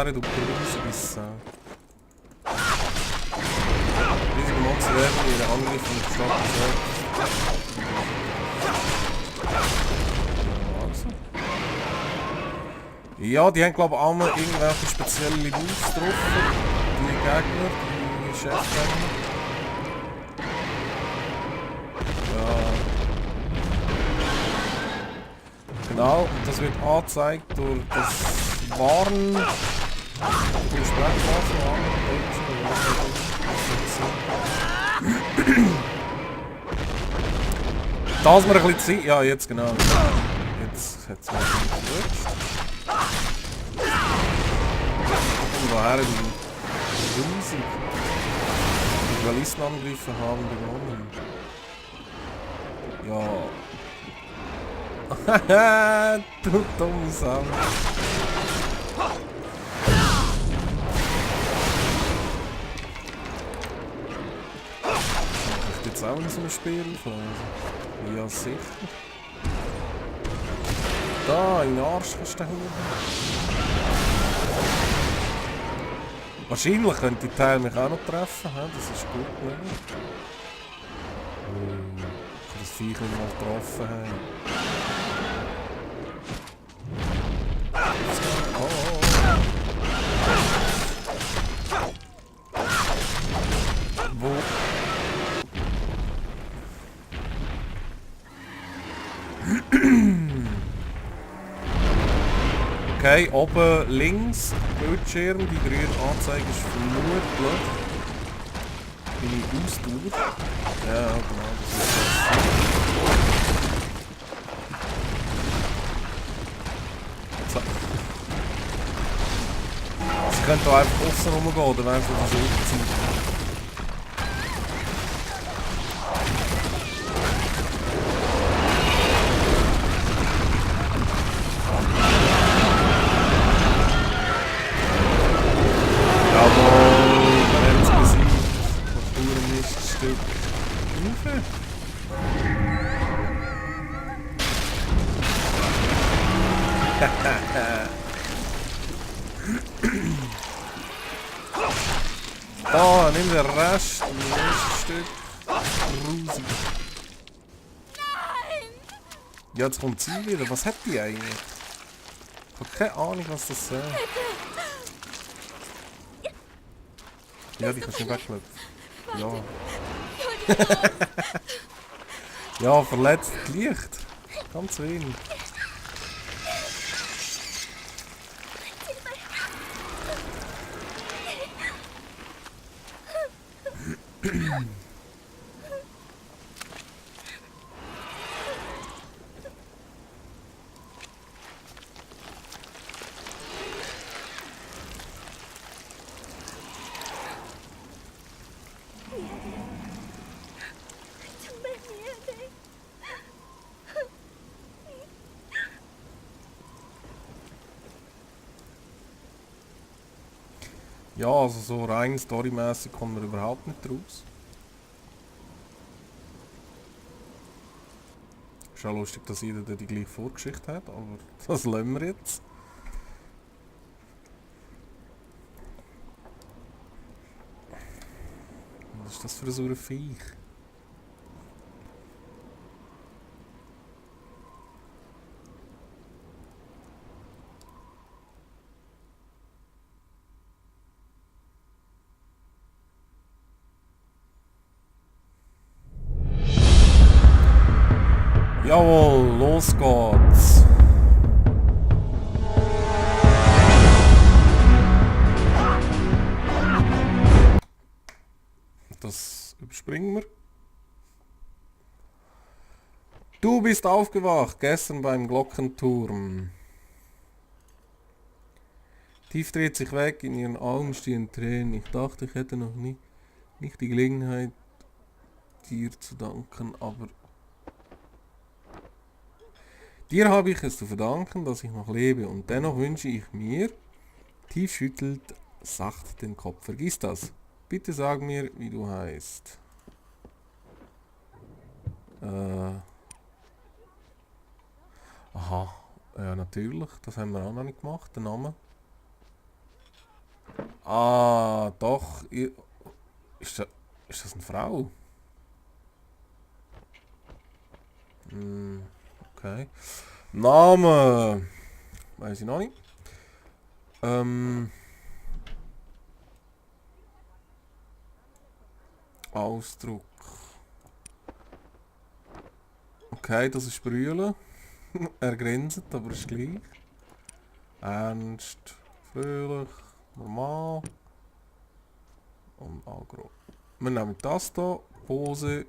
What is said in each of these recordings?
her, du Grüße bis... Riesige Monster werden ihre Angriffe und starken selbst. Ja, die haben glaube ich auch mal irgendwelche spezielle Moves drauf. Die Gegner, die Chefgegner. Ja. Genau, und das wird angezeigt durch das Warn... durch Sprechmaßnahmen. Dass wir ein bisschen Zeit... Ja, jetzt genau. Jetzt hat es mich gerutscht. Komm daher, du riesig. Die Dualisten angegriffen haben begonnen. Ja. Du dumme Sau. Ist jetzt auch in so einem Spiel? Ja, sicher. Da, in den Arsch kannst du holen. Wahrscheinlich könnte die Teil mich auch noch treffen, he? Das ist gut möglich. Ich kann das Viech nicht mal getroffen haben. Wo? Okay, oben links, Bildschirm, die grüne Anzeige ist vermutlich meine Ausdauer. Ja, genau, das ist das. So. Sie könnte auch einfach aussen rumgehen, oder wäre einfach so Zeit. Da, nimm den Rest, das nächste Stück. Grusig. Ja, jetzt kommt sie wieder. Was hat die eigentlich? Ich habe keine Ahnung, was das ist. Ja, die kannst du nicht weglaufen. Ja. Ja, verletzt Licht. Ganz wenig. Ja, also so rein storymäßig kommen wir überhaupt nicht raus. Ist auch lustig, dass jeder die gleiche Vorgeschichte hat, aber das lassen wir jetzt. Was ist das für so ein Viech? Jawohl, los geht's. Das überspringen wir. Du bist aufgewacht, gestern beim Glockenturm. Tief dreht sich weg, in ihren Augen stehen Tränen. Ich dachte, ich hätte noch nicht die Gelegenheit, dir zu danken, aber dir habe ich es zu verdanken, dass ich noch lebe, und dennoch wünsche ich mir, tief schüttelt sacht den Kopf, vergiss das. Bitte sag mir, wie du heißt. Aha, ja natürlich, das haben wir auch noch nicht gemacht, der Name. Ah, doch. Ist das eine Frau? Hm, okay. Name. Weiß ich noch nicht. Ähm, Ausdruck. Okay, das ist Brüllen. Er grinst, aber ist gleich. Ernst, fröhlich, normal und aggro. Wir nehmen das hier. Pose.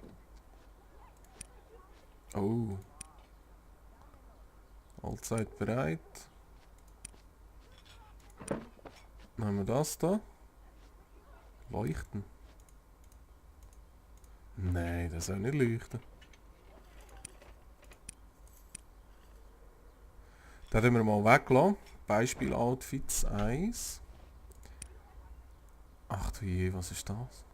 Oh. Allzeit bereit. Nehmen wir das da. Leuchten. Nein, das soll nicht leuchten. Den können wir mal weglassen. Beispiel Outfits 1. Ach du je, was ist das?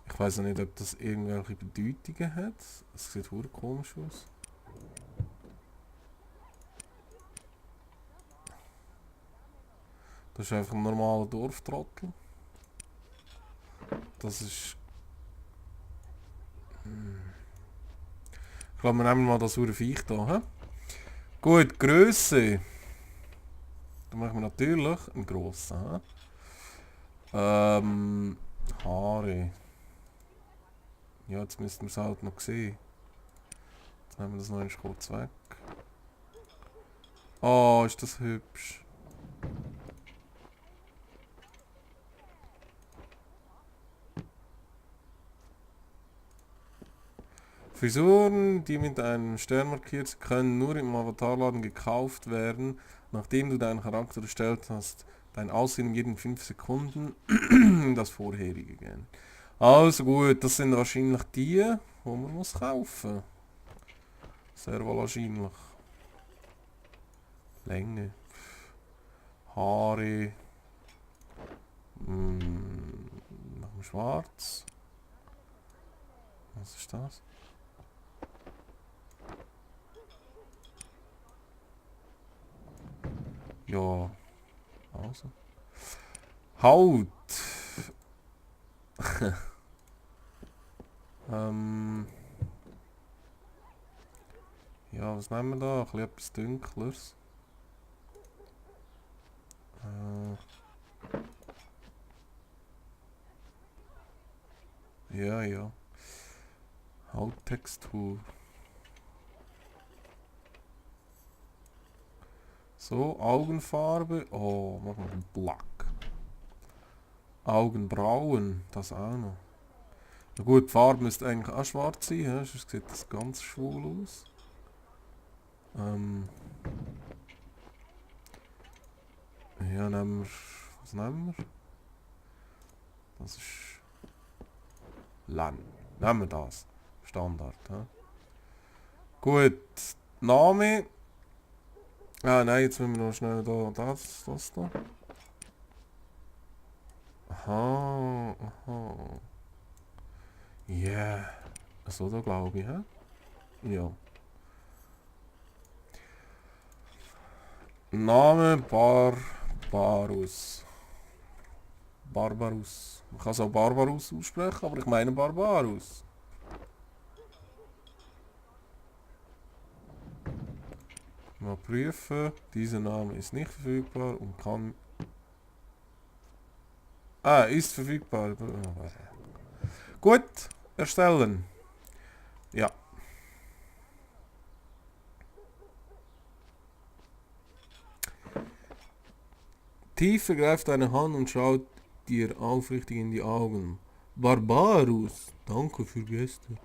Ich weiß nicht, ob das irgendwelche Bedeutungen hat. Es sieht verdammt komisch aus. Das ist einfach ein normaler Dorftrottel. Das ist... Ich glaube, wir nehmen mal das Viech hier. He? Gut, Größe. Da machen wir natürlich einen grossen. Haare. Ja, jetzt müssten wir es halt noch sehen. Jetzt nehmen wir das noch einmal kurz weg. Oh, ist das hübsch. Frisuren, die mit einem Stern markiert sind, können nur im Avatarladen gekauft werden, nachdem du deinen Charakter erstellt hast. Dein Aussehen jeden 5 Sekunden in das vorherige gehen. Also gut, das sind wahrscheinlich die, die man muss kaufen. Sehr wahrscheinlich. Länge. Haare. Machen wir schwarz. Was ist das? Ja. Also. Haut. Ja, was nehmen wir da? Ein bisschen etwas Dunkleres. Ja, ja. Hauttextur. So, Augenfarbe. Oh, machen wir Black. Augenbrauen, das auch noch. Na gut, die Farbe müsste eigentlich auch schwarz sein, ja? Sonst sieht das ganz schwul aus. Ja, nehmen wir... Was nehmen wir? Das ist... Lan. Nehmen wir das. Standard, ja? Gut, Name. Ah nein, jetzt müssen wir noch schnell da, das da. Aha, aha. Ja. Yeah. So da glaube ich, hä? Ja. Name Barbarus. Barbarus. Man kann es auch Barbarus aussprechen, aber ich meine Barbarus. Mal prüfen. Dieser Name ist nicht verfügbar und kann... Ah, ist verfügbar. Gut, erstellen. Ja. Tief ergreift deine Hand und schaut dir aufrichtig in die Augen. Barbarus, danke für Gäste.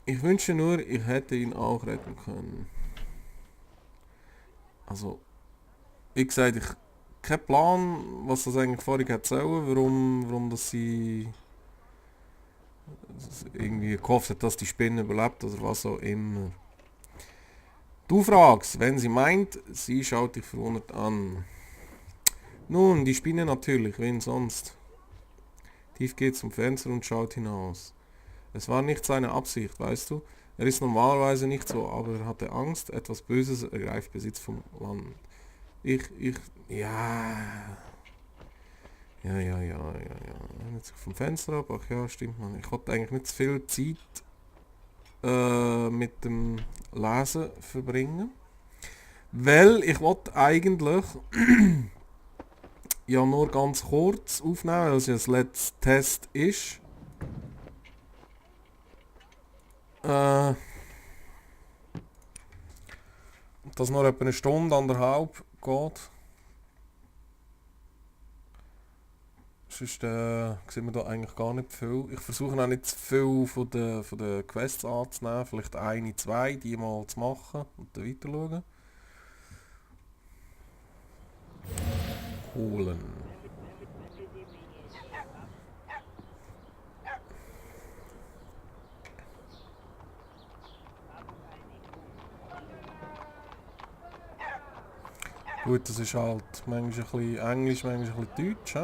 Ich wünsche nur, ich hätte ihn auch retten können. Also, wie gesagt, ich kein Plan, was das eigentlich vorher hat sollen, warum das sie irgendwie gehofft hat, dass die Spinne überlebt oder was auch immer. Du fragst, wenn sie meint, sie schaut dich verwundert an. Nun, die Spinne natürlich, wen sonst? Tief geht zum Fenster und schaut hinaus. Es war nicht seine Absicht, weißt du? Er ist normalerweise nicht so, aber er hatte Angst, etwas Böses ergreift Besitz vom Land. Ja. Ja. Jetzt vom Fenster ab, ach ja, stimmt man. Ich hatte eigentlich nicht zu viel Zeit mit dem Lesen verbringen. Weil ich wollte eigentlich ja nur ganz kurz aufnehmen, weil es ja das letzte Test ist. Das noch etwa eine Stunde, anderthalb geht. Sonst sieht man da eigentlich gar nicht viel. Ich versuche auch nicht zu viel von den Quests anzunehmen. Vielleicht eine, zwei, die mal zu machen und dann weiter schauen. Holen. Gut, das ist halt manchmal ein bisschen Englisch, manchmal ein bisschen Deutsch.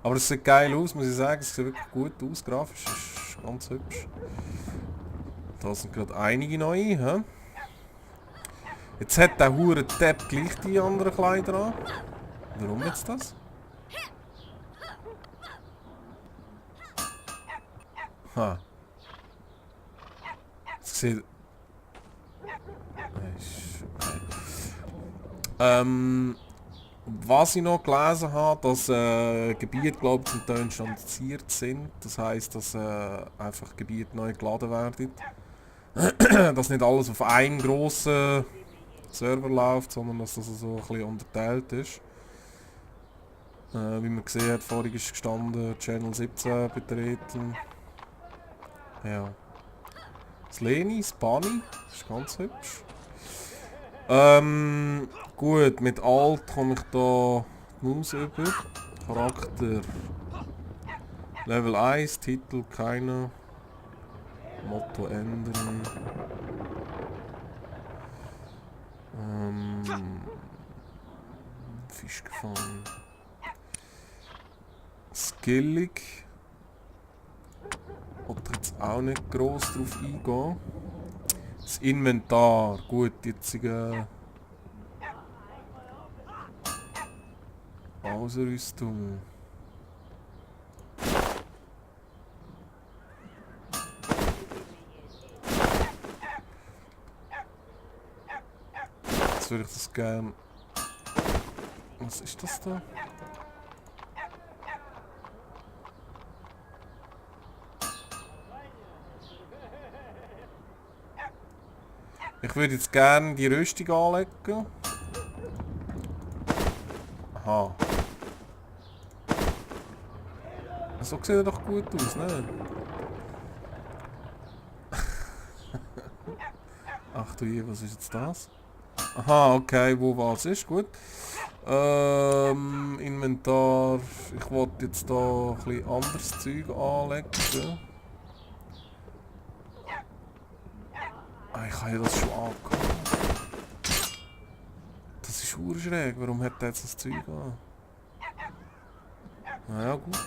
Aber es sieht geil aus, muss ich sagen. Es sieht wirklich gut aus, grafisch. Ist ganz hübsch. Da sind gerade einige neue. He? Jetzt hat der hure Depp gleich die anderen Kleider an. Warum jetzt das? Ha. Es sieht... Was ich noch gelesen habe, dass Gebiete, glaube ich, zum Teil standardisiert sind. Das heisst, dass einfach Gebiete neu geladen werden. Dass nicht alles auf einen grossen Server läuft, sondern dass das so ein bisschen unterteilt ist. Wie man gesehen hat, vorhin ist gestanden, Channel 17 betreten. Ja. Das Leni, das Bunny, ist ganz hübsch. Gut, mit Alt komme ich da die Maus über. Charakter Level 1, Titel keiner. Motto ändern. Fisch gefangen. Skillig. Wollte jetzt auch nicht gross drauf eingehen. Das Inventar. Gut, jetzt Ausrüstung. Jetzt würde ich das gerne... Was ist das da? Ich würde jetzt gerne die Rüstung anlegen. Aha. So sieht er doch gut aus, ne? Ach du je, was ist jetzt das? Aha, okay, wo was ist, gut. Inventar. Ich wollte jetzt da ein bisschen anderes Zeug anlegen. Ah, ich habe ja das schon angehabt. Das ist urschräg, warum hat der jetzt das Zeug an? Naja, gut.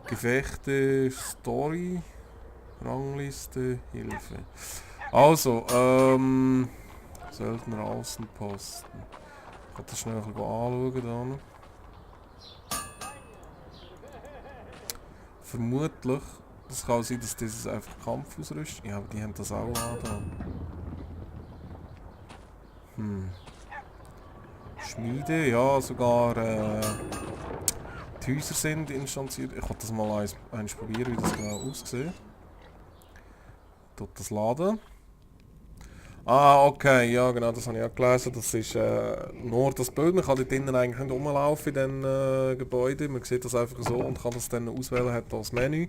Gefechte, Story, Rangliste, Hilfe. Also, Söldner Außenposten. Ich kann das schnell anschauen. Da. Vermutlich, das kann sein, dass das einfach Kampfausrüstung. Ja, aber die haben das auch an. Schmiede, ja, sogar die Häuser sind instanziert. Ich wollte das mal eins probieren, wie das genau aussieht. Tut das laden. Ah, okay, ja genau, das habe ich auch gelesen. Das ist nur das Bild. Man kann dort drinnen eigentlich nicht rumlaufen in diesen Gebäuden. Man sieht das einfach so und kann das dann auswählen, hat das Menü.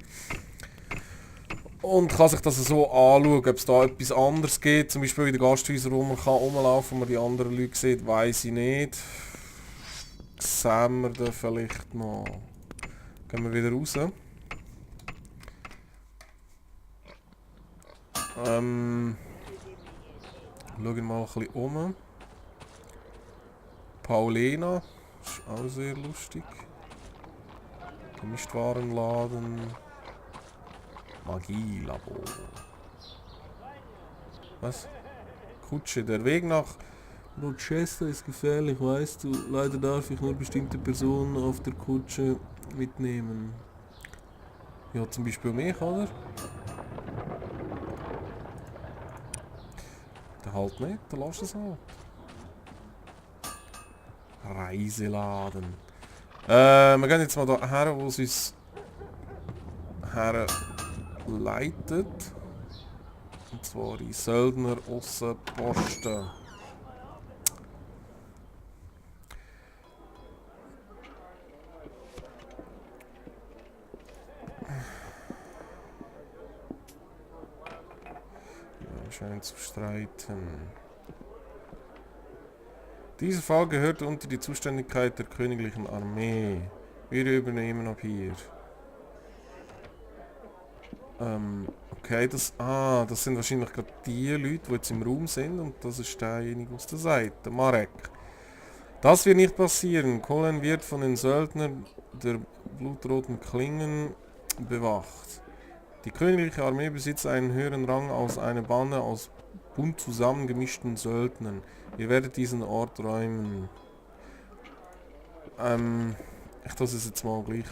Und kann sich das so anschauen, ob es da etwas anderes gibt. Zum Beispiel in den Gasthäusern, wo man rumlaufen kann, wo man die anderen Leute sieht, weiss ich nicht. Sehen wir da vielleicht noch. Gehen wir wieder raus. Schauen mal ein bisschen um. Paulina, ist auch sehr lustig. Gemischtwarenladen. Magielabor. Was? Kutsche. Der Weg nach Rochester ist gefährlich, weißt du. Leider darf ich nur bestimmte Personen auf der Kutsche mitnehmen. Ja, zum Beispiel mich, oder? Der halt nicht, der lass es halt. Reiseladen. Wir gehen jetzt mal da her, wo es uns herleitet. Und zwar in Söldner Ossenposten. Ja, scheint zu streiten. Dieser Fall gehört unter die Zuständigkeit der königlichen Armee. Wir übernehmen ab hier. Okay, das sind wahrscheinlich gerade die Leute, die jetzt im Raum sind, und das ist derjenige aus der Seite, Marek. Das wird nicht passieren. Colin wird von den Söldnern der blutroten Klingen bewacht. Die königliche Armee besitzt einen höheren Rang als eine Bande aus bunt zusammengemischten Söldnern. Ihr werdet diesen Ort räumen. Ich tue es jetzt mal gleich